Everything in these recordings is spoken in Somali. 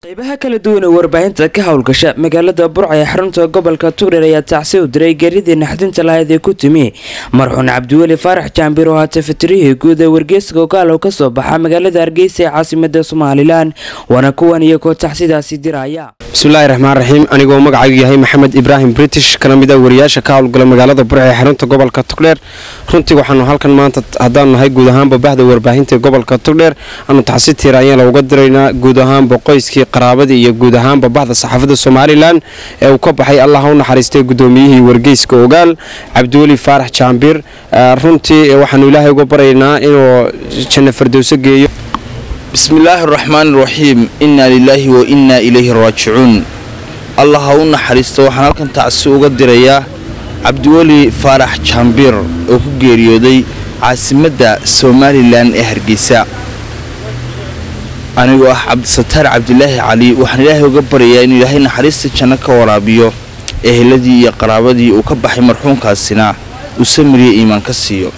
Qaybaha kala duwan ee warbaahinta ka howlgasha magaalada Burco ee xarunta gobolka Togdheer ayaa tacsi u diray geeridii naxdinta lahayd ee ku timi marxuun Cabdiweli Faarax Jaambir oo haata fatirihii guud ee wargeyska Ogaal oo kasoo baxa magaalada Hargeysa ee caasimada Somalilan. Waana kuwan iyagoo tacsidaasi diraya. Bismillaahi raxmaan raxiim. Anigoo magacaygu yahay Maxamed Ibraahim British, kana mid ah wariyaasha ka howlgala magaalada Burco ee xarunta gobolka Togdheer, runtii waxaanu halkan maanta haddaan nahay guud ahaanba bahda warbaahinta ee gobolka Togdheer aanu tacsi tiiraanyala uga diraynaa guud ahaanba qoyskii, qaraabadii iyo guud ahaanba bahda saxaafadda Somalilan ee uu ka baxay, Allah ha u naxariistay, gudoomiyihii wargeyska Ogaal, Cabdiweli Faarax Jaambir. Runtii waxaanu Ilaahay uga baryaynaa inuu janno fardowso geeyo. بسم الله الرحمن الرحيم، إنا لله وإنا إليه راجعون. Allah ha u naxariisto. Waxaan halkan tacsi uga dirayaa Cabdiweli Faarax Jaambiir oo ku geeriyooday caasimadda Somalilan ee Hargeysa. Anigoo ah Cabdisataar Cabdilaahi Cali, waxaan Ilaahay uga baryayaa inuu Ilaahay naxariista janno ka waraabiyo, eheladii iyo qaraabadii uu ka baxay marxuumkaasina uu samiriya iimaan ka siiyo.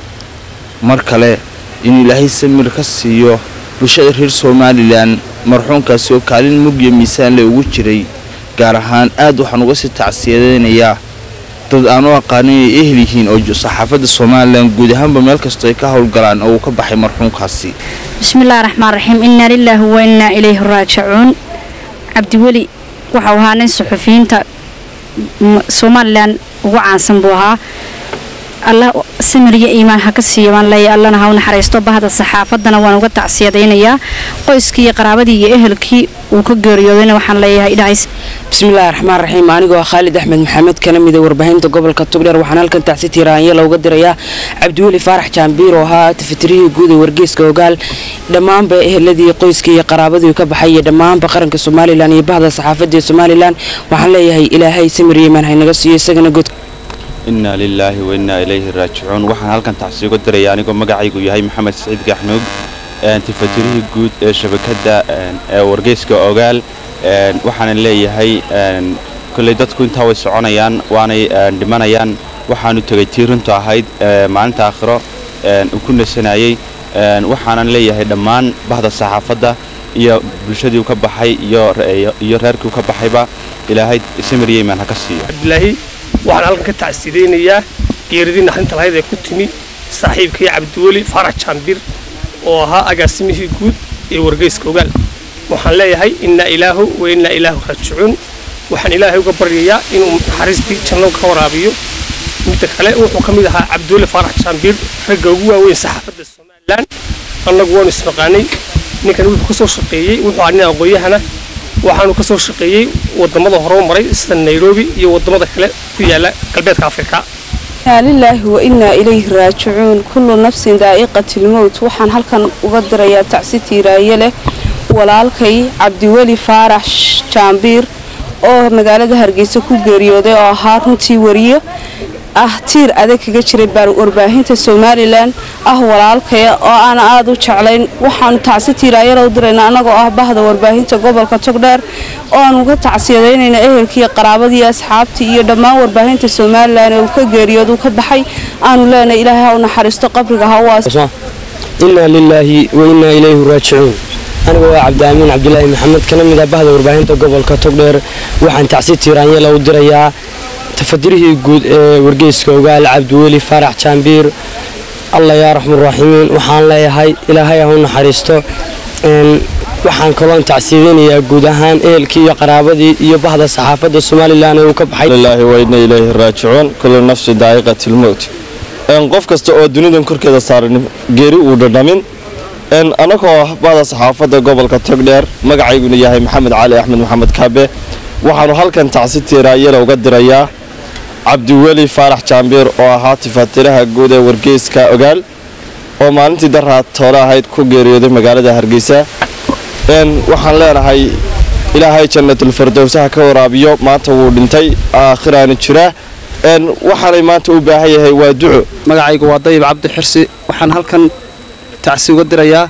Mar kale inuu Ilaahay samir ka siiyo bulshada reer Somalilan marxuumkaasi oo kaalin mugyo miisaan le ugu jiray. Gaar ahaan aad waxaan uga sii tacsiyadeynayaa dad aan u aqaanin inay ehel yihiin oo saxaafadda Somalilan guud ahaanba meel kastoo ay ka howlgalaan oo uu ka baxay marxuumkaasi. بسم الله الرحمن الرحيم، إنا لله وإنا إليه راجعون. Cabdiweli waxa uu ahaa nin suxufiyiinta Somalilan ugu caansan buu ahaa. Allah samiriya iimaan ha ka siiyo baan leeyahay, Allana ha u naxariisto. Bahda saxaafaddana waan uga tacsiyadaynayaa. Qoyskii iyo qaraabadii iyo ehelkii uu ka geeriyoodayna waxaan leeyahay Ilaahay. Bismillaahi raxmaan raxiim. Anigoo ah Khaalid Axmed Maxamed, kana mida warbaahinta gobolka Togdheer, waxaan halkan tacsi tiiraanyala uga dirayaa Cabdiweli Faarax Jaambiir oo ahaa tafatirihii guud ee wargeyska Ogaal. Dhammaanba eheladii, qoyskii iyo qaraabadii ka baxay iyo dhammaanba qaranka Somalilan iyo bahda saxaafadda ee Somalilan waxaan leeyahay Ilaahay samir iyo iimaan haynaga siiyo, isagana god. Inaa lilaahi wa innaa ilayhi raajicuun. Waxaan halkan tacsi uga diraya anigoo magacaygu yahay Maxamed Saciid Gaxnuug, tifatirihii guud ee shabakadda ee wargeyska Ogaal. Waxaanan leeyahay kolley dadku intaa way soconayaan, waanay dhimanayaan. Waxaanu tegay tii runtu ahayd, maalinta aakhiro uu ku nasanayey. Waxaanan leeyahay dhammaan bahda saxaafadda iyo bulshadii uu ka baxay iyo reerkii uu ka baxayba Ilaahay samir iyo iimaan ha ka siiyo. Cabdilaahi, waxaan halkan ka tacsideynayaa geeridii naxdinta lahayd ee ku timi saaxiibkii Cabdiweli Faarax Jaambir oo ahaa agaasimihii guud ee wargeyska Ogaal. Waxaan leeyahay innaa ilaahu wa innaa ilaahu raajicuun. Waxaan Ilaahay uga baryayaa inuu naxariistii janno ka waraabiyo. Midda kale, wuxuu ka mid ahaa Cabdiweli Faarax Jaambir ragga ugu waaweyn saxaafadda Somalilan. Annagu waanu isnaqaanay. Ninkan wuxuu ka soo shaqeeyey, wuxuu ahaa nin aqoon-yahana, waxaanu ka soo shaqeeyey wadamada hore maray sida Nairobi iyo wadamada kale ku yaala galbeedka Afrika. Inaa lilaahi wa innaa ilayhi raajicuun. Kullu nafsin daa'iqati lmowt. Waxaan halkan uga dirayaa tacsi tiiraaye leh walaalkay Cabdiweli Faarax Jaambiir oo magaalada Hargeysa ku geeriyooday, oo ahaa runtii wariyo ah, tiir adag kaga jiray warbaahinta Somalilan, ah walaalkaya oo aan aada u jeclayn. Waxaanu tacsi tiiraayala u diraynaa annagoo ah bahda warbaahinta gobolka Togdheer oo aan uga tacsiyadaynayna ehelkii, qaraabadii, asxaabtii iyo dhammaan warbaahinta Somalilan ee uu ka geeriyood, uu ka baxay. Aanu leenahay Ilaahay ha u naxariisto, qabriga ha u Inaa lilaahi wa innaa ilayhi raajicuun. Anigoo ah Cabdiamiin Cabdilaahi Maxamed, kana mid ah bahda warbaahinta gobolka Togdheer, waxaan tacsi tiiraanyala u dirayaa tafadirihii guud ee wargeyska Ogaal, Cabdiweli Faarax Jaambiir. Allah yaa raxmuraaximiin, waxaan leeyahay Ilaahay ha u naxariisto. Waxaan kaloon tacsiyadeynayaa guud ahaan ehelkii iyo qaraabadii iyo bahda saxaafadda Somalilan ee uu ka baxay. Lilaahi wa inna ilayhi raajicuun. Kullu nafsi daa'iqati lmowt. Qof kasta oo dunidan korkeeda saaran geeri uu dhadhamin. Anagoo ah bahda saxaafadda gobolka Togdheer, magacayguna yahay Maxamed Cali Axmed Maxamed Kaabe, waxaanu halkan tacsi tiiraayala uga dirayaa Cabdiweli Faarax Jaambiir oo ahaa tifaatiraha guud ee wargeyska Ogaal oo maalintii daraa toole ahayd ku geeriyooday magaalada Hargeysa. Waxaan leenahay Ilaahay jannatulfardowsaha ka waraabiyo. Maanta wuu dhintay, aakhiraana jira. Waxaanay maanta u baahan yahay waa duco. Magacaygu waa Dayib Cabdi Xirsi. Waxaan halkan tacsi uga dirayaa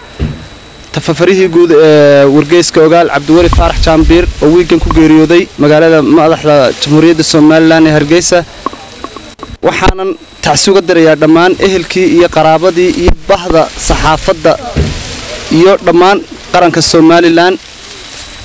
tafafarihii guud ee wargeyska Ogaal, Cabdiweli Faarax Jaambiir, oo wiigan ku geeriyooday magaalada madaxda Jamhuuriyadda Somalilan ee Hargeysa. Waxaanan tacsi uga dirayaa dhammaan ehelkii iyo qaraabadii iyo bahda saxaafadda iyo dhammaan qaranka Somalilan.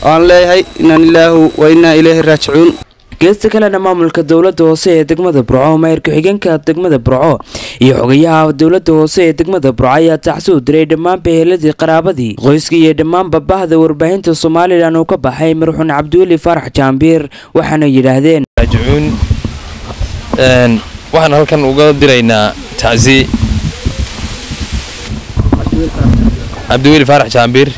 Aan leeyahay inaa lilaahu wa innaa ilayhi raajicuun. Geesta kalena, maamulka dowlada hoose ee degmada Burco, maayir ku-xigeenka degmada Burco iyo xogayaha dowlada hoose ee degmada Burco ayaa tacsi u diray dhammaanba eheladii, qaraabadii, qoyskii iyo dhammaanba bahda warbaahinta Somalilan uu ka baxay marxuun Cabdiweli Faarax Jaambiir, waxaana yidhaahdeen: Raajicuun. Waxaan halkan uga diraynaa tacsi Cabdiweli Faarax Jaambiir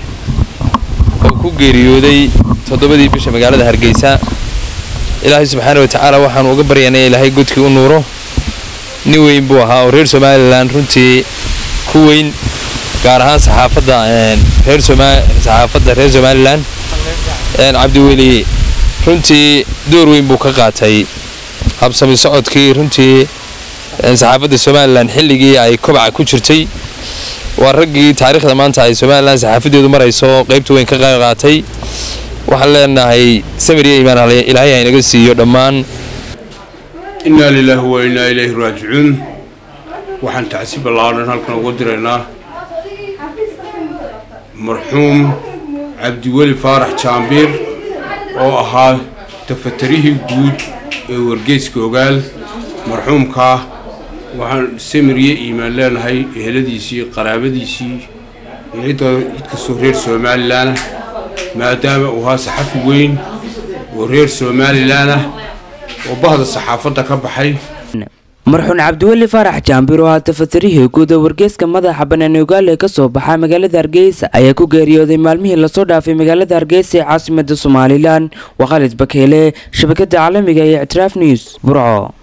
oo ku geeriyooday 7dii bisha magaalada Hargeysa. Ilaahay subxaana wa tacaala waxaanu uga baryanay Ilaahay godkii u nuuro. Nin weyn buu ahaa oo reer Somalilan runtii ku weyn, gaar ahaan saxaafadda reer saxaafadda reer Somalilan. Cabdiweli runtii door weyn buu ka qaatay habsami socodkii runtii saxaafadda Somalilan xilligii ay kobaca ku jirtay. Waa raggii taariikhda maanta ay Somalilan saxaafadeedu marayso qaybta weyn ka qayb qaatay. Waxaan leenahay samir iyo iimaan Ilaahay ha inaga siiyo dhammaan. Innaa lilaahi wa innaa ilayhi raajicuun. Waxaan tacsi ballaadhan halkan uga diraynaa marxuum Cabdiweli Faarax Jaambiir oo ahaa tafatarihii guud ee wargeyska Ogaal. Marxuumkaa waxaan samiriye iimaan leenahay eheladiisii, qaraabadiisii iyo cidda cid kastoo reer Somalilan ah, maadaama uu ahaa saxafi weyn oo reer Somalilan ah oo bahda saxaafadda ka baxay. Marxuun Cabdiweli Faarax Jaambir oo ahaa tafatirihii guud ee wargeyska madaxa bannaan Ogaal ee kasoo baxa magaalada Hargeysa ayaa ku geeriyooday maalmihii lasoo dhaafay magaalada Hargeysa ee caasimada Somalilan. Waa Khalid Bakeele, shabakada caalamiga ee Ictiraaf News, Burco.